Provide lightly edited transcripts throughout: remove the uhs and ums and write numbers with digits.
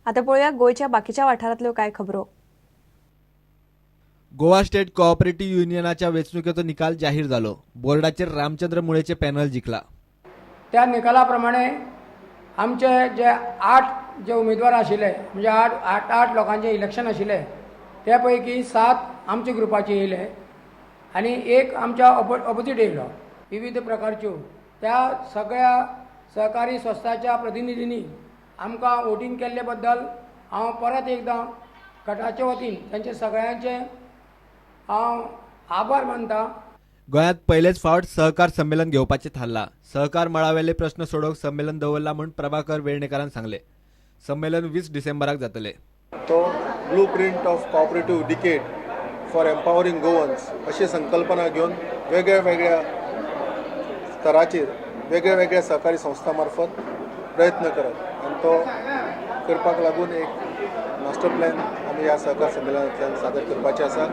आतां पळोवया गोंयच्या बाकीच्या वाठारांतल्यो कांय खबरो. गोवा स्टेट कोऑपरेटिव्ह युनियनाच्या वेंचणुकेचो निकाल जाहीर जालो. बोर्डाचेर रामचंद्र मुळेचे पॅनल जिखला. त्या निकाला प्रमाणे आमचे जे 8 जे उमेदवार आशिल्ले, म्हणजे 8 लोकांचे इलेक्शन आशिल्ले, त्या पैकी 7 आमच्या ग्रुपाचे येयले आनी 1 आमच्या ऑपोजीट येयलो. विविध प्रकारच्यो त्या सगळ्या सहकारी संस्थाच्या प्रतिनिधींनी आमकां वोटींग केल्ले बद्दल हांव परत एकदां गटाचे वतीन तांचे सगळ्यांचे हांव आभार मानता. गोंयांत पयलेच फावट सहकार संमेलन घेवपाचें थारलां. सहकार मळावेले प्रस्न सोडोवंक संमेलन दवरलां म्हूण प्रभाकर वेर्णेकारान सांगलें. संमेलन 20 डिसेंबराक जातलें. तो blueprint of cooperative decade for empowering Goans अशी संकल्पना घेवन वेगळ्या वेगळ्या स्तराचेर वेगळ्या वेगळ्या सहकारी संस्था मार्फत प्रयत्न करप आनी तो करपाक लागून एक मास्टर प्लॅन आमी ह्या सहकार संमेलनांतल्यान सादर करपाचे आसा.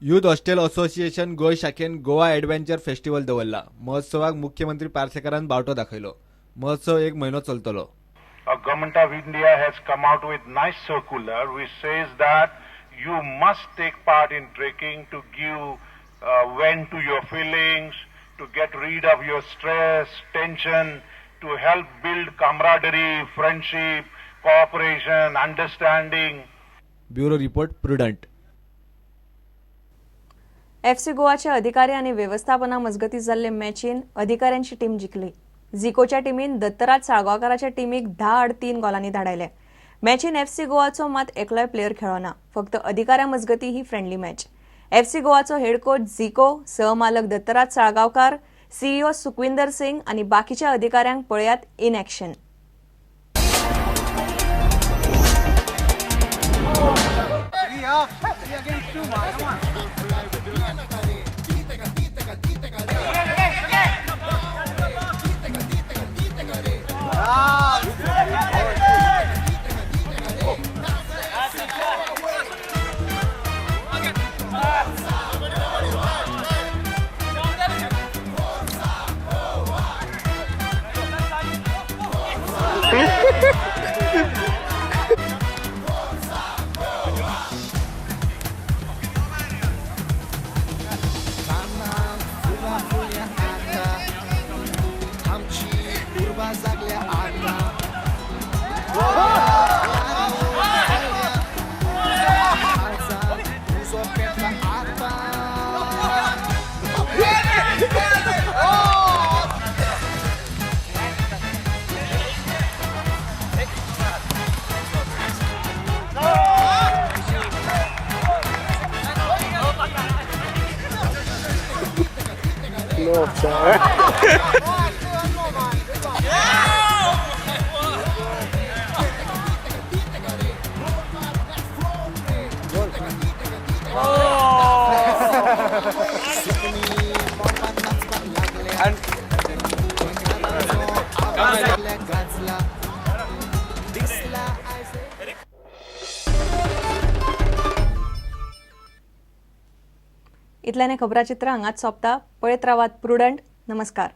युथ हॉस्टेल असोसिएशन गोंय शाखेन गोवा एडव्हेंचर फेस्टिवल दवरला. महोत्सवाक मुख्यमंत्री पार्सेकारान बावटो दाखयलो. महोत्सव 1 म्हयनो चलतलो. Government of India has come out with nice circular which says that you must take part in trekking to give vent to your feelings, to get rid of your stress, tension, to help build camaraderie, friendship, cooperation, understanding. Bureau report, Prudent. FC गोवाचे अधिकारी आनी वेवस्थापना मजगती जाल्ले मॅचीन अधिकाऱ्यांची team जिखली. झिकोच्या टिमीन दत्तराज साळगांवकाराच्या टिमीक 10-3 गोलांनी धाडायले. मॅचीन FC गोवाचो मात एकलोय player खेळना. फक्त अधिकाऱ्या मजगती ही फ्रेंडली मॅच. एफसी गोवाचो हेड कोच झिको, सहमालक दत्तराज साळगांवकार, सीईओ सुखविंदर सिंग आनी बाकीच्या अधिकाऱ्यांक पळयात इन ॲक्शन. इतल्याने खबराचित्र हांगाच सोंपता. पळयत रावात प्रुडंट. नमस्कार.